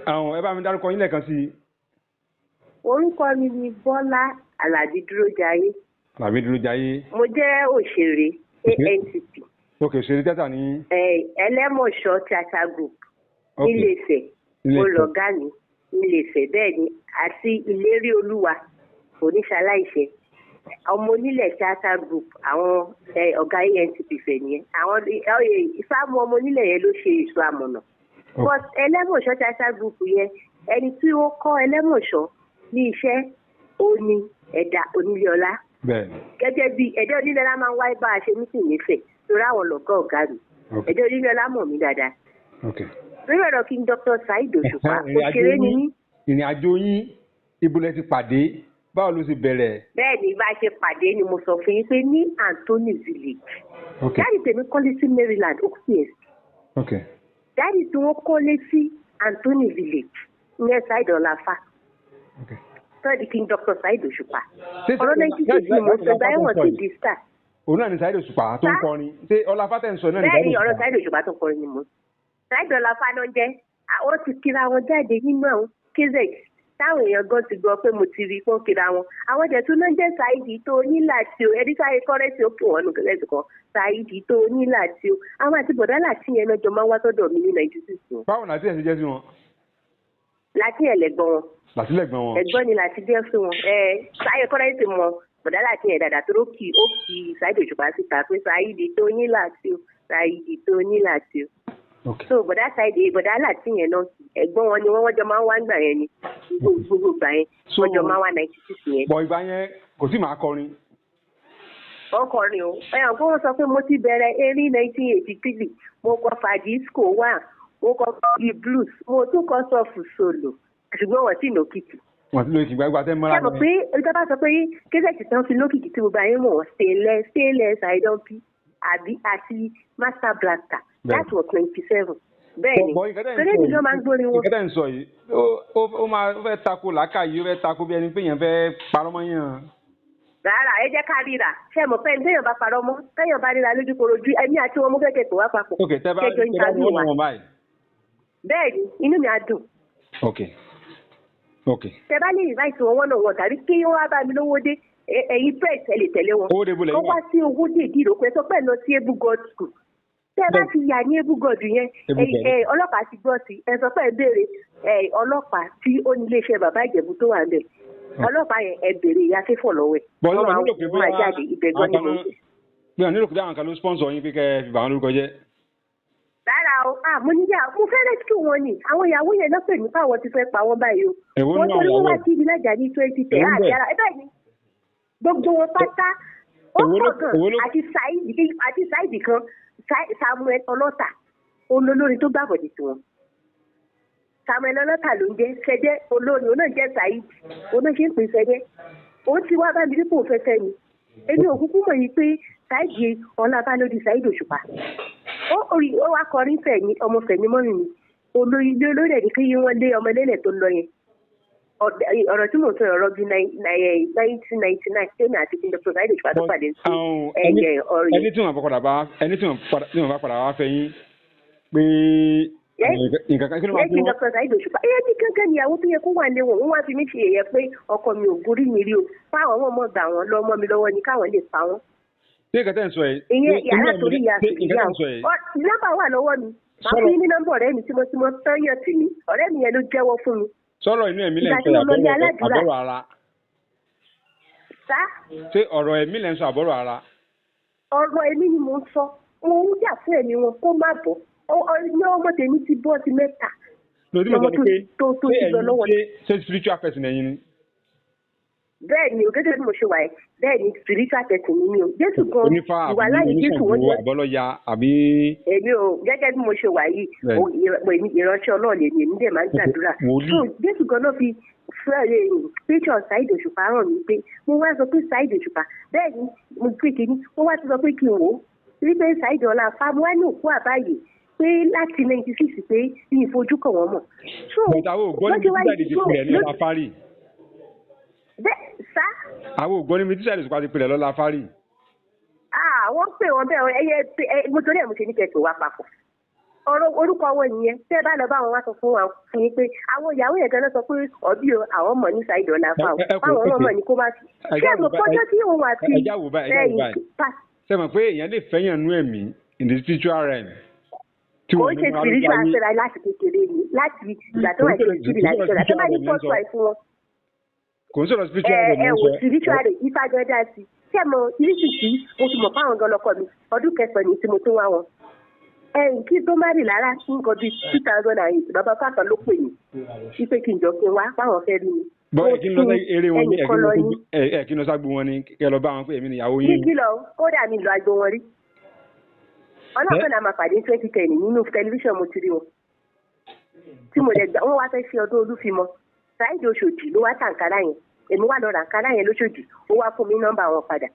Àwọn ẹ bá mi dárúkọ yín lẹ́ẹ̀kan sí i. Orúkọ mi ni Bọ́lá Àlàbí Dúrójayé. Àlàbí Dúrójayé. Mo jẹ́ òṣèré ANTP. Ok, òṣèré tíátà ní. Ẹlẹ́mọ̀ṣọ́ Theatre Group Ilé-Ifẹ̀, mo lọ̀gá mi Ilé-Ifẹ̀, bẹ́ẹ̀ ni, àti Ìlérí Olúwa Oníṣaláìṣẹ́, ọmọ onílẹ̀ Theatre Group, àwọn ọ̀gá ANTP fẹ̀ nìyẹn. Àwọn ìfáàmù ọmọ onílẹ̀ yẹn ló ṣe èso àmọ̀nà. But Ẹlẹ́mọ̀ṣọ́ Theatre Group yẹn, ẹni tí ó kọ́ Ẹlẹ́mọ̀ṣọ́ ní iṣẹ́ ó ní Ẹ̀dá Oníléọlá. Gẹ́gẹ́ bí Ẹ̀dá Oníléọlá máa ń wáyé bá a ṣe ní tìǹífẹ̀ torí àwọn lọ̀gá ọ̀gá mi. Ẹ̀dá Oníléọlá mọ̀ mí dáadáa. Lórí ọ̀rọ̀ kí n Dr. Saheed Òṣùpá, òṣèré ni mí. Ìrìn àjò yín, ibo lẹ ti pàdé? Báwo ló ṣe bẹ̀rẹ̀? Bẹ́ẹ̀ ni, bá a ṣe pàdé ni mo sọ fún yín pé ní Anthony Village. Dáàdì tèmi kọ́lé sí Maryland, OPS. Dáàdì tí wọ́n kọ́lé sí Anthony Village ní Saheed Ọláfà. Tọ́ọ̀dì kí n Dr. Saheed Òṣùpá. Ọ̀rọ̀ 96 ni mo sọ, báyìí wọ́n ti di star. Òun náà ni Saheed Òṣùpá tó ń kọrin. Ṣé Ọláfà tẹ̀ ń sọ náà ni Saheed Òṣùpá? Bẹ́ẹ̀ ni, ọ̀rọ̀ Saheed Òṣùpá tó ń kọrin ni mo. Saheed Ọláfà náà jẹ́, àwọn ti kira wọn jáde nínú àwọn KZ táwọn èèyàn gan ti gbọ́ pé mo ti rí fún kira wọn. Àwọn jẹ̀ tún náà jẹ́ Saheed tó nílà tí o, ẹni sáré kọ́rẹ́sì ó kí wọ́n nù kẹ́lẹ́sì kan, Saheed tó nílà tí o. Àwọn àti bọ̀dá láti yẹn náà jọ máa ń wá sọ́dọ̀ mi ní 96. Báwo láti ẹ̀ ṣe jẹ́ sí wọn? Láti ẹ̀ lẹ́gbọ́n wọn. Láti lẹ́gbọ́n wọn. Ẹ̀gbọ́n ni láti jẹ́ sí wọn. Sáyé kọ́rẹ́sì mọ bọ̀dá láti yẹn dáadáa tó kì ó kì Saheed Òṣùpá síta pé Saheed tó nílà tí o, Saheed tó nílà tí o. So bọ̀dá Saheed, bọ̀dá láti yẹn náà ẹ̀gbọ́n wọn ni wọ́n jọ máa ń wá gbà yẹn ni gbogbo gbà yẹn wọ́n jọ máa ń wá 96 yẹn. Bọ̀ ìgbà yẹn kò sí máa kọrin. Wọ́n kọrin o, ẹ̀yàn kó wọ́n sọ pé mo ti bẹ̀rẹ̀ eré 1983, mo kọ Fàdísíkò wà, mo kọ the blues, mo tún kọ sọ̀fù solo, ṣùgbọ́n wọ́n sì lókìkí. Wọ́n ti lókìkí gbàgbà tẹ́ mọ́ra. Ṣé mo pé ìjọba sọ pé kéṣẹ̀tì tán fi lókìkí tí gbogbo ayé mọ̀ wọ́n stainless stainless idonpi àbí àti Master Blaster. That was 97. Bẹ́ẹ̀ni, torí èmi ló máa ń gbórin wọn. Ìkẹ́tẹ̀ ń sọ yìí, ó máa fẹ́ tako làákàyè, ó fẹ́ tako bí ẹni pé èèyàn fẹ́ parọ́ mọ́ yàn. Rárá, ẹ jẹ́ ká ríra. Ṣé mo fẹ́ ní téèyàn bá parọ́ mọ́? Téèyàn bá ríra lójúkorojú, ẹ̀mí àti wọn mú kẹ́kẹ́ tó wá papọ̀. Ok, tẹ́ bá ní wọn báyìí. Bẹ́ẹ̀ni, inú mi á dùn. Ok, ok. Tẹ́ bá lè invite wọn wọ́n náà wọ̀ tàbí kí wọ́n wá bá mi lówó dé, ẹ̀yin press ẹ lè tẹ̀lé wọn. Owó dé bolẹ̀ yín wà. Wọ́n wá sí owó dé ìdíròkọ, ẹ sọ pé lọ sí Ebu God School. Tẹ́ bá ti yà ní ebúgọdù yẹn, ọlọ́pàá ti gbọ́ sí ẹ sọ pé ẹ béèrè ọlọ́pàá tí ó ní iléeṣẹ́ bàbá Ìjẹ̀bú tó wà ń bẹ̀, ọlọ́pàá yẹn ẹ béèrè ìyá fífọ̀ lọ́wọ́ ẹ̀. Wọ́n máa jáde ibẹ̀ gan ni mo ń gbé. Bí wọn nílò pé àwọn kan ló sponsor yín pé kẹ́ ẹ fi bà wọn lórúkọ jẹ́. Rárá o, mo níyà mo fẹ́ rescue wọn ni, àwọn ìyàwó yẹn lọ́pẹ̀ nípa àwọn ti fẹ́ pa wọ́n báyìí o. Wọ́n torí wọ́n wá sí ibi lájà ní 2010 àti ara ẹ bẹ́ẹ̀ ni gbogbo wọn pátá ó pọ̀ gan, àti Saheed kan, Samuel Ọlọ́tà, olólórin tó gbàbọ̀dé tiwọn. Samuel Ọlọ́tà ló ń jẹ́ Sẹ́dẹ́, olórin òun náà jẹ́ Saheed, òun náà ṣe ń pè Sẹ́dẹ́. Òun ti wá bá mi dípò fẹ́fẹ́ ni. Èmi ò kúkú mọ̀ yìí pé Saheed Ọlábá ló di Saheed Òṣùpá. Ó wá kọrin fẹ̀ ní ọmọ fẹ̀ ní mọ́rin mi. Olórí olórí ẹ̀ ní kí wọ́n lé ọmọ ẹlẹ́lẹ̀ tó lọ yẹn. Ọ̀rọ̀ tí mò ń sọ ọ̀rọ̀ bíi 1999 tẹ́mi àti kí n Dr. Saheed Òṣùpá tó pàdé sí ẹ̀yẹ ọ̀rọ̀ yẹn. Ẹni tí wọ́n bá padà wá fẹ́ yín pé nǹkan kan kí ló máa fún wọn. Dr. Saheed Òṣùpá ẹ̀yẹ ní gángan ìyàwó tó yẹ kó wà léwọ̀n, wọ́n wá fi mí ṣe ẹ̀yẹ pé ọkọ mi ò gorí mi rí o, fáwọn ọmọ gbà wọ́n lọ́mọ mi lọ́wọ́ ni káwọn lè pa wọ́n. Ṣé nǹkan tẹ́ ń sọ yìí? Ìyẹn yàrá torí ìyá nọ́mbà wà lọ́wọ́ mi, màá fún yín ní nọ́mbà ọ̀rẹ́ mi tímọ́tímọ́ tán yàn tì mí, ọ̀rẹ́ mi yẹn ló jẹ́wọ́ fún mi. Sọ̀rọ̀ inú ẹ̀mí lẹ́ ń sọ àbọ̀rọ̀ ara. Ṣé ọ̀rọ̀ ẹ̀mí lẹ́ ń sọ àbọ̀rọ̀ ara? Ọ̀rọ̀ ẹ̀mí ni mò ń sọ. Mo ń jà fún ẹ̀mí wọn kó má bọ̀. Ní ọmọ tèmi ti bọ́ sí mẹ́ta. Lórí mi sọ pé ṣé ṣé spiritual person ẹ̀yin ni? Bẹ́ẹ̀ ni, gẹ́gẹ́ bí mo ṣe wà ẹ́, bẹ́ẹ̀ ni spiritual person ni mi o. Jésù gan ìwà láyé Jésù wọ́n jẹ́. Àbọ̀lọ́ya àbí. Èmi o, gẹ́gẹ́ bí mo ṣe wà yìí, ìránṣẹ́ Ọlọ́run lèmi, èmi dẹ̀ máa ń gbàdúrà. So Jésù gan náà fi picture Saheed Òṣùpá hàn mí pé mo wá sọ pé Saheed Òṣùpá, bẹ́ẹ̀ ni mo gbé kínní, mo wá sọ pé kí n wò ó wípé Saheed Ọláfà, mo wá ní òkú àbáyé pé láti 96 pé ní ìfojú kàn wọ́n mọ̀. So àwọn ògbọ́n níbi tí Saheed Òṣùpá ti pilẹ̀ lọ́la fárì. Wọ́n pè wọ́n bẹ́ẹ̀, ẹyẹ mo torí ẹ̀ mo ṣe ní kẹ̀kẹ́ wá papọ̀. Ọ̀rọ̀ orúkọ wọn nìyẹn. Tẹ́ ẹ bá lọ bá wọn, wá sọ fún wa fún yín pé àwọn ìyàwó yẹn ganan sọ pé ọbí o, àwọn mọ̀ ní Saheed Ọláfà o, báwọn ọmọ ní kó má fi. Ṣé ẹ mọ̀ pọ́jọ́ tí òun àti Ẹjá wò báyìí, ẹjá wò báyìí. Ṣé mọ̀ pé èèyàn lè fẹ́yàn nú ẹ̀mí in the spiritual realm? Tí Kò wọ́n ń ṣe ní wọn spiritual lójú ayé. fẹ́ra láti kékeré ni, láti ìgbà tó wà Kò ń ní kiri láti fẹ́ra tó bá ní spiritual first wife wọn. Kò ń sọ̀rọ̀ spiritual Ẹ realm ẹ ló ń wò sọ. Spiritual rẹ̀ ifá gan dá sí. Ṣé ẹ mọ̀ irísìsì mo fi mọ̀ fáwọn gan lọkọ mi, ọdún kẹsàn-án ni tí mo tún wá wọn. Ẹ̀yìn kí tó má rì lára nǹkan bíi 2008, bàbá fàtàn ló pè mí wípé kí n jọ kí n wá fáwọn fẹ́ rí mi. Bọ́ ẹ kí n lọ sí eré wọn ní ẹ Ẹnìkan lọ ní ẹ kí n lọ ságbo wọn ní kẹ lọ bá wọn pé èmi nìyàwó ní yín. Kí lọ kódà mi lọ agbo wọn rí. Ọlọ́pàá náà máa pàdé 2010 nínú tẹlifíṣàn, mo ti rí wọn tí mo lè gbà wọn wá fẹ́ ṣe ọdún Olúfimọ. Saheed Oṣòdì ló wá tàǹkárá yẹn, èmi wá lọ ràǹkárá yẹn lóṣòdì, ó wá fún mi nọ́mbà wọn padà.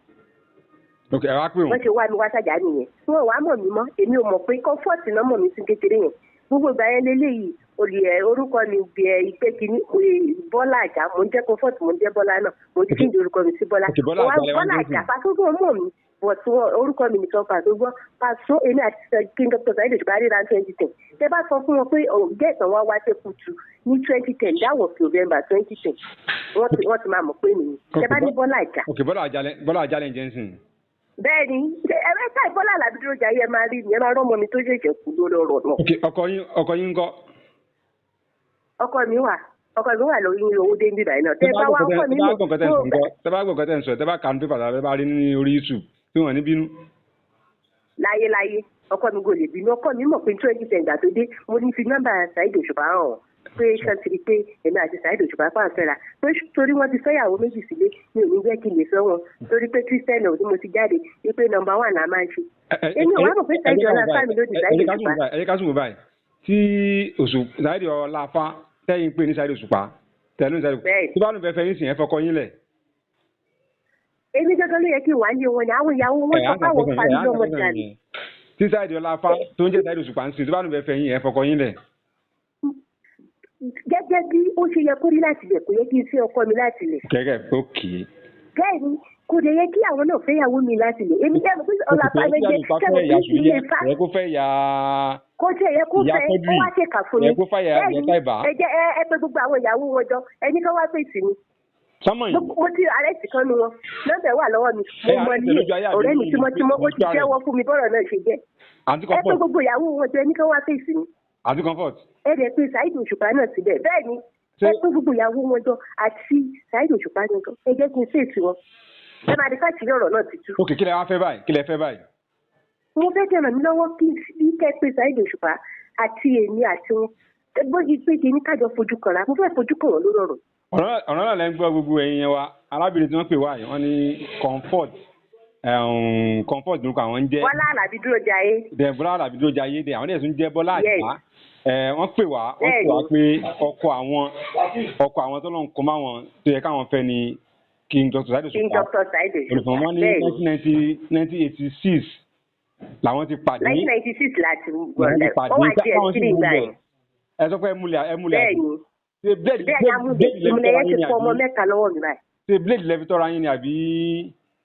Ok, ẹ wá pè Wọ́n wọn. ṣe wá mi wá sàjà nìyẹn. Wọn wàá mọ̀ mí mọ́, èmi ò mọ̀ pé comfort náà mọ̀ mí sí kékeré yẹn. Gbogbo ìgbà yẹn lélẹ́yìí olè ẹ orúkọ mi bí ẹ ìpè kìíní Bọ́lá Àjà mo ń jẹ́, Comfort mo ń jẹ́, Bọ́lá náà mo ti kéde orúkọ mi sí Bọ́lá. Ok, Bọ́lá Mo wá Àjà lẹ wá ń Bọ́lá jẹ́ Àjà sí. Pàṣẹ tó mọ̀ mí, but wọn orúkọ mi nìkan pàṣẹ gbọ́ pàṣẹ. Èmi àti King Dr. Saheed Òṣùpá ríra 2010. Tẹ bá sọ fún wọn pé gẹ̀ẹ́sán wá wá sí Kùtù ní 2010, that was November 2010, wọ́n ti máa mọ̀ pé mi ni tẹ bá ní Bọ́lá Àjà. Ok, Bọ́lá Àjà Bọ́lá Àjà lẹ́ ń jẹ́ ń sìn. Bẹ́ẹ̀ ni, ẹ bẹ ká Bọ́lá Àlàbí dúró jayé, ẹ máa rí mi, ẹ máa rọ́mọ mi tó ṣẹ̀ṣẹ̀ kú lórí ọ̀rọ̀ náà. Ok, ọkọ yín ńkọ́? Ọkọ mi wà lórí owó dé níbí báyìí náà. Tẹ bá wá ọkọ mi Tẹ bá gbọ́ nǹkan tẹ́ ń sọ mọ̀ ńkọ́? Tẹ bá gbọ́ nǹkan tẹ́ ń sọ, tẹ bá kà ní pépà tàbí bá rí ní orí YouTube tí wọ́n ní bínú. Láyéláyé, ọkọ mi kò lè bínú. Ọkọ mi mọ̀ pé 2010 gbà tó dé, mo ní fi nọ́mbà Saheed Òṣùpá hàn wọ́n pé ṣé ti rí pé èmi àti Saheed Òṣùpá pàǹ fẹ́ra, pé torí wọ́n ti fẹ́yàwó méjì sílé mi ò ní jẹ́ kí n lè fẹ́ wọn, torí pé Christian ò ní mo ti jáde wípé number one là máa ń ṣe. Èmi ò wá mọ̀ pé Saheed Ọláfà mi ló di Saheed Òṣùpá. Ẹ jẹ́ ká sùn báyìí tí oṣù Saheed Ọláfà tẹ́yìn pé ní Saheed Òṣùpá tẹ̀lé ní Saheed Bẹ́ẹ̀. tí bá lóun fẹ́ fẹ́ yín sìn, ẹ fọkọ yín lẹ̀. Èmi gángan ló yẹ kí n wà ní wọn ni àwọn ìyàwó wọn sọ fáwọn parí lọ́mọ dànù. Tí Saheed Ọláfà tó ń jẹ́ Saheed Òṣùpá ń sìn, tí bá lóun fẹ́ fẹ́ yín, ẹ fọkọ yín lẹ̀. Gẹ́gẹ́ bí ó ṣe yẹ kó rí láti lẹ̀, kò yẹ kí n fẹ́ ọkọ mi láti lẹ̀. Kẹ̀kẹ́ ok. Bẹ́ẹ̀ ni, kò dẹ̀ yẹ kí àwọn náà fẹ́yàwó mi láti lẹ̀. Èmi jẹ́ pé ọlọ́pàá méje kẹ́mi kí ilé ifá Ẹ kó fẹ́ ya kó jẹ́ yẹ kó ìyá fẹ́ Quadri. kó wá ṣèkà fún mi. Ẹ kó fẹ́ ya Bẹ́ẹ̀ ìyá ni, Táìbà. ẹ jẹ́ ẹ pé gbogbo àwọn ìyàwó wọn jọ, ẹni kan wá fèsì mi. Sọmọ yìí. Mo ti arrest kan nu wọn, nọ́mbà ẹ̀ wà lọ́wọ́ mi, mo Ẹ mọ arrest ní lójú ayé àbí ọ̀rẹ́ mi ní tímọ́tímọ́, ó ti lójú ayé? jẹ́wọ́ fún mi bọ́rọ̀ náà ṣe jẹ́. Àǹtí Ẹ pé Comfort. gbogbo ìyàwó wọn jọ, ẹni kan wá fèsì mi. Àǹtí Comfort. Ẹ dẹ̀ pé Saheed Òṣùpá náà síbẹ̀. Bẹ́ẹ̀ ni, ẹ pé gbogbo ìyàwó wọn jọ àti Saheed Òṣùpá nìkan, ẹ jẹ́ kí n fèsì wọn, ẹ máa di káàkiri, ọ̀rọ̀ náà ti tú. Ok, kí lẹ wá fẹ́ báyìí? Kí lẹ fẹ́ báyìí? Mo fẹ́ kẹ́ ràn mí lọ́wọ́ kí kẹ́ pé Saheed Òṣùpá àti èmi àti wọn, bó ṣe pé kí ní kájọ fojú kanra, mo fẹ́ fojú kàn wọ́n lórí ọ̀rọ̀. Ọ̀rọ̀ náà lẹ́ ń gbọ́. Gbogbo ẹ̀yin yẹn wa, arábìnrin tí wọ́n pè wá yìí, wọ́n ní Comfort, Comfort lórúkọ àwọn ń jẹ́. Bọ́lá Àlàbí dúró jayé. Dẹ̀ Bọ́lá Àlàbí dúró jayé dẹ̀, àwọn dẹ̀ tún jẹ́ Bọ́lá Àjà. Wọ́n pè wá pé ọkọ àwọn tó lọ́n kó má wọn tó yẹ káwọn fẹ́ ni King Dr. Saheed King Òṣùpá. Dr. Saheed Òṣùpá. Olùfọ̀n wọn ní 1986 làwọn ti pàdé. 1996 láti Làwọn ti pàdé wọ́n wà jẹ́ táwọn sì three gbà múlẹ̀. yẹn. Ẹ sọ pé ẹ múlẹ̀, ẹ múlẹ̀. Bẹ́ẹ̀ ni. Ṣe blade Bẹ́ẹ̀ ni, amúlẹ̀ blade lẹ fi ìmúlẹ̀ tọ́ra yẹn ti yín ni fọ ọmọ àbí mẹ́ta lọ́wọ́ mi báyìí. Ṣe blade lẹ fi tọ́ra yín ni àbí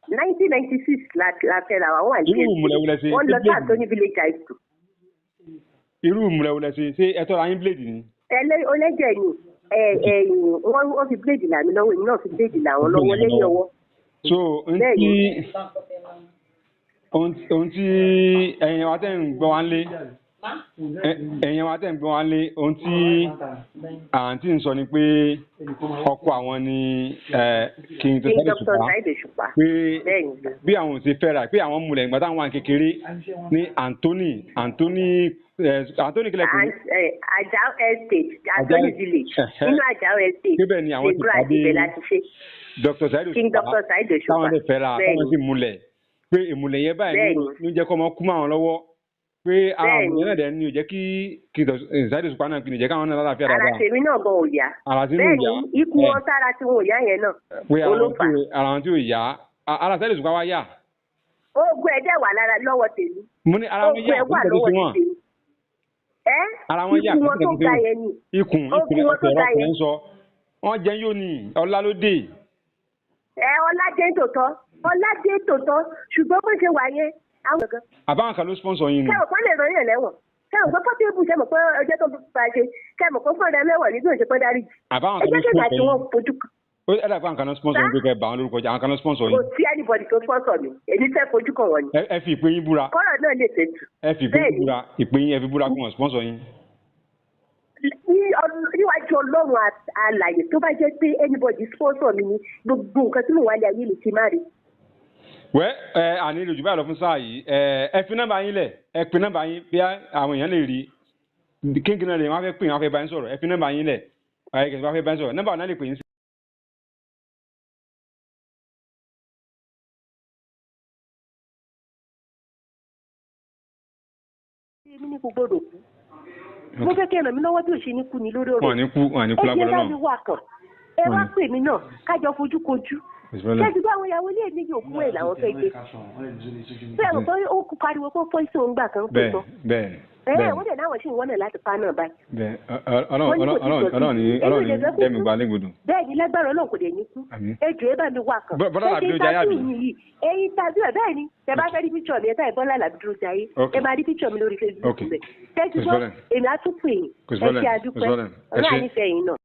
1996 la fẹ́ ra wa, wọ́n wà ní Irú ìmùlẹ̀ wo lẹ ṣe? Wọ́n Ṣé lọ blade sáà tó ní village high school. Irú ìmùlẹ̀ wo lẹ ṣe? Ṣé ẹ tọ́ra yín blade ni? Ọlẹ́jẹ̀ ni ẹ ẹ wọ́n fi blade là mí lọ́wọ́, èmi náà fi blade là wọ́n lọ́wọ́ lẹ́yìn ọwọ́. So ohun Bẹ́ẹ̀ tí ni. ohun tí ẹ̀yin wa tẹ́ ń gbọ́ wá ń lé, ẹ̀yin wa tẹ́ ń gbọ́ wá ń lé, ohun tí àǹtí ń sọ ni pé ọkọ àwọn ni King King Dr. Dr. Òṣùpá Saheed Òṣùpá. pé Bẹ́ẹ̀ ni. bí àwọn ò ṣe fẹ́ra pé àwọn múlẹ̀ ìgbà táwọn wà ní kékeré ní Anthony kílẹ̀ pé Ajao Estate, Anthony Village, nínú Ajao Estate. Síbẹ̀ ni àwọn ti Ṣègbúrà pàdé ibẹ̀ láti ṣe. Dr. Saheed King Òṣùpá Dr. Saheed Òṣùpá. táwọn lè fẹ́ra, Bẹ́ẹ̀ táwọn ni. sì múlẹ̀ pé ìmùlẹ̀ yẹn báyìí Bẹ́ẹ̀ ló ń jẹ́ kọ́ ọmọ kú mọ́ àwọn lọ́wọ́, pé ara Bẹ́ẹ̀ àwọn ni. yẹn náà dẹ̀ ni ò jẹ́ kí Dr. Saheed Òṣùpá náà kì í jẹ́ káwọn náà lálàáfíà Ara dáadáa. tèmi náà gan ò yá. Ara tí Bẹ́ẹ̀ ò yá. ni, ikú wọn sára tí wọn ò yá yẹn náà. Pé ara Òun ló wọn fà. tí ara wọn tí ò yá, ara Saheed Òṣùpá wá yá. Oògùn ẹ̀ dẹ̀ wà lára lọ́wọ́ tèmi. Mo ní ara wọn Oògùn yá, ẹ̀ kò wà ní tẹ̀lé lọ́wọ́ sí wọn. tèmi. Ẹ́ Ara wọn yá, ikú kò wọn ní tó tẹ̀lé sí ga wọn. yẹn ni. Ikùn Oògùn ikùn wọn tó ọ̀sẹ̀ ga ọkùnrin yẹn. sọ wọ́n jẹ́ yóò ní ọlá ló dé. Ẹ ọládé tòótọ́, ọládé tòótọ́, ṣùgbọ́n bó ṣe wà yẹn, àwọn gan. Àbáwọn kan ló sponsor yín ni. Ṣé ọ̀pọ̀ lè rán yàn lẹ́wọ̀n? Ṣé àwọn pọ́tébù ṣe mọ̀ pé ọjọ́ tó bá ṣe ṣe mọ̀ pé fún ọ̀dà mẹ́wàá ní bí òṣèpọ̀ pé dárí jì. Àbáwọn Ẹ kan ló jẹ́ kí ìgbà sponsor tí yín. wọ́n fojú kan. Ó ẹ dàgbà nǹkan náà sponsor yín pé kẹ́ ẹ bà wọn lórúkọ jẹ́, àwọn kan náà sponsor Kò yín. sí anybody tó sponsor mi, èmi fẹ́ fojú kan wọ́n ni. Ẹ fi ìpè yín búra. Kọ́rọ̀ náà lè ṣètù. Ẹ fi ìpè yín Bẹ́ẹ̀ni. búra, ìpè yín ẹ fi búra kí wọ́n sponsor yín. Níwájú Ọlọ́run alàyè, tó bá jẹ́ pé anybody sponsor mi ni, gbogbo nǹkan tí mò ń wálé ayé lè ti má rí. Wẹ́ ẹ àní ìlú jù báyìí lọ fún sáà yìí. Ẹ fi nọ́mbà yín lẹ̀, ẹ pe nọ́mbà yín bí àwọn èèyàn lè rí. Kínkín náà lè wọ́n á fẹ́ pè, wọ́n á fẹ́ bá yín sọ̀rọ̀. Ẹ fi nọ́mbà yín lẹ̀, ẹ kẹ̀sì wọ́n á fẹ́ bá yín sọ̀rọ̀. Nọ́mbà náà lè pè yín sí. Èmi ní kò gbọdọ̀ kú. Mo fẹ́ kí ẹ ràn mí lọ́wọ́ bí ò ṣe ní kú ni lórí ọ̀rọ̀. Wọn ò ní kú, wọn ò ní kú Ẹ jẹ́ lágbọ́dọ̀ bá náà. mi wà kàn. Ẹ wá pè mí náà kájọ fojú kojú. Kò sí problem. Ṣé ti bá àwọn ìyàwó ilé mi yòókù ẹ̀ làwọn fẹ́ gbé? Bẹ́ẹ̀ mo pé ó pariwo pé pọ́ìsì òun gbà kan pé Bẹ́ẹ̀ sọ. bẹ́ẹ̀ Ẹ bẹ́ẹ̀ wọ́n dẹ̀ náà wọ́n sì ń wọ́nà láti pa náà báyìí. Bẹ́ẹ̀. Wọ́n ní kò tí Ọlọ́run sọ sí. Ọlọ́run ní Èmi ò Ọlọ́run lè ní fẹ́ kó dẹ́mi kú. gba légbodò. Bẹ́ẹ̀ ni, lágbára Ọlọ́run kò dẹ̀ ní kú. Àmín. Ẹ jọ̀ọ́, ẹ bá mi wá kàn. Bọ́lá Làbí ló jayé àbí? Bẹ́ẹ̀ ni ẹyin tàbí ẹ̀ bẹ́ẹ̀ ni, tẹ bá fẹ́ rí píṣọ̀ mi, ẹ táyì Bọ́lá Làbí dúró jayé. Ok. Ẹ máa rí píṣọ̀ mi lórí Facebook Ok. bẹ̀. Tẹ́tí Kò sí gbọ́, problem. èmi á tún pè yín. Kò sí Ẹ problem. ṣe Kò sí àdúpẹ́. problem. Ẹ Ọlọ́run ṣé. á nífẹ̀ẹ́ yín náà.